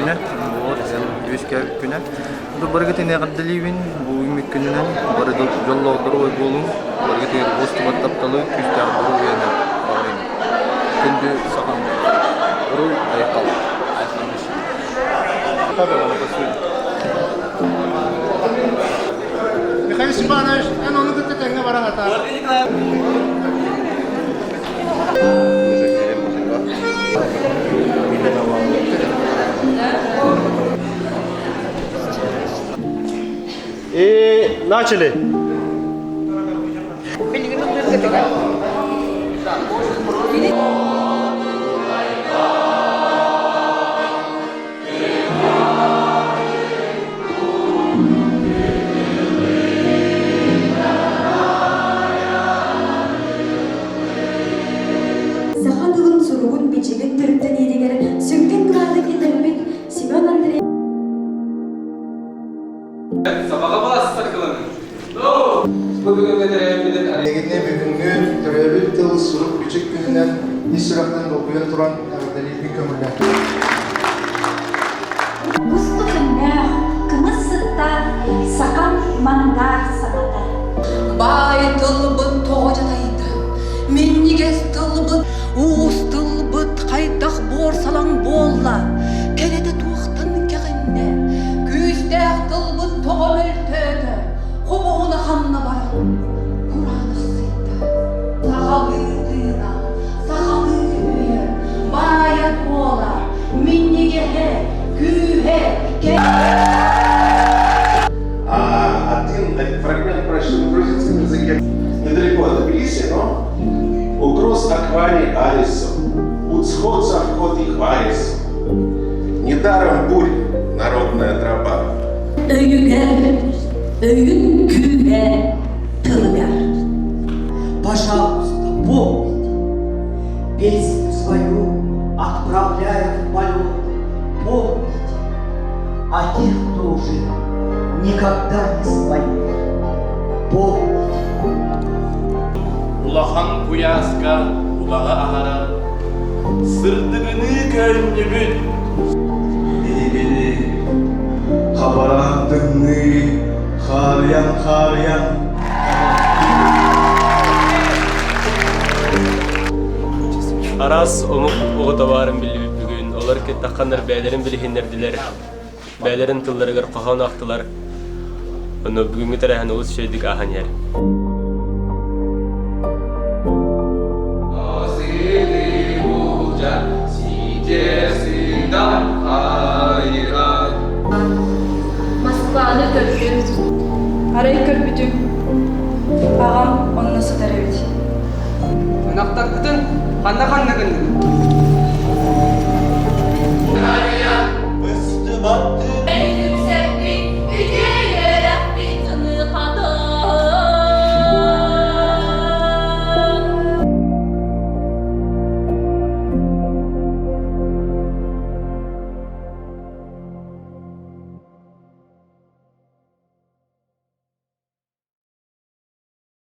күнэ, буолар үөскээбит күнэ. Барыгытын эҕэрдэлиибин бу үүммүт күнүнэн, бары дьоллоох доруобай буолуҥ, барыгытыгар уостубат тапталы, күүстээх доруобуйаны баҕарыҥ. Күндү сахам уруй айхал. Михаил Степанович, эн ону кытта тэҥҥэ баран атаар. И начали. Саха тылын суругун-бичигин төрүттэниитигэр сүҥкэн кылааты киллэрбит Семен Андреевич Сабаҕа балассар кыланын. Бу бүгүҥҥү тэрээһиммитин Эһигини бүгүҥҥү төрөөбүт тыл сурук-бичик күнүнэн ис сүрэхтэн долгуйан туран эҕэрдэлиирбин көҥүллээтим. Кустук өҥнөөх, кымыс сыттаах сахам мандар саҥата. Баай тылбыт тоҕо дьадайда, минньигэс тылбыт, уус тылбыт хайдах буор салаҥ буолла, кэрэтэ туохтан кэҕиннэ, күүстээх тылбыт тоҕо мөлтөөтө, хомуһуна ханна баран кураанахсыйда. Сахалыы тыына, сахалыы өйө, баайа туола, минньигэһэ, күүһэ, А один фрагмент прочту на грузинском языке. Недалеко от Тбилиси, но угроз аквари арисо, уцхот завхот и хварисо. Недаром бурь народная тропа. Өйүгэр, өйүн күүһэ тылыгар. Пожалуйста, помните, песню свою отправляю в полет. Помните, о тех, кто уже никогда не споет. Помните. Улахан куйааска улаҕа аһара сырдыгыныы көөнньүбүт. Биһигини хабараан тымныы хаарыйан-хаарыйан Араас омук оҕото баарын биллибит бүгүн. Олор кыттахханнар бэйэлэрин билиһиннэрдилэр, бэйэлэрин тылларыгар хоһоон аахтылар. Ону бүгүҥҥү тэрээһин олус үчүгэйдик ааһан иһэр. Москваны көрдүм. Арай көрбүтүм, аҕам онно сытар эбит. Ынахтаргытын ханна-ханна гынныгыт?